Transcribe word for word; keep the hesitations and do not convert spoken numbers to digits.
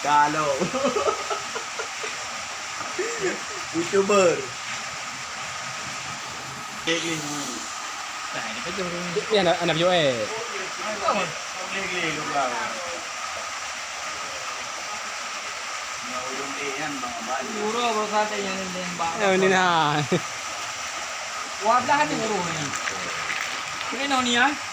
Kalau YouTuber. Ni anak, anak video eh. Oh, ini nah. Wablah ni urus ni. Ini nong ni ah.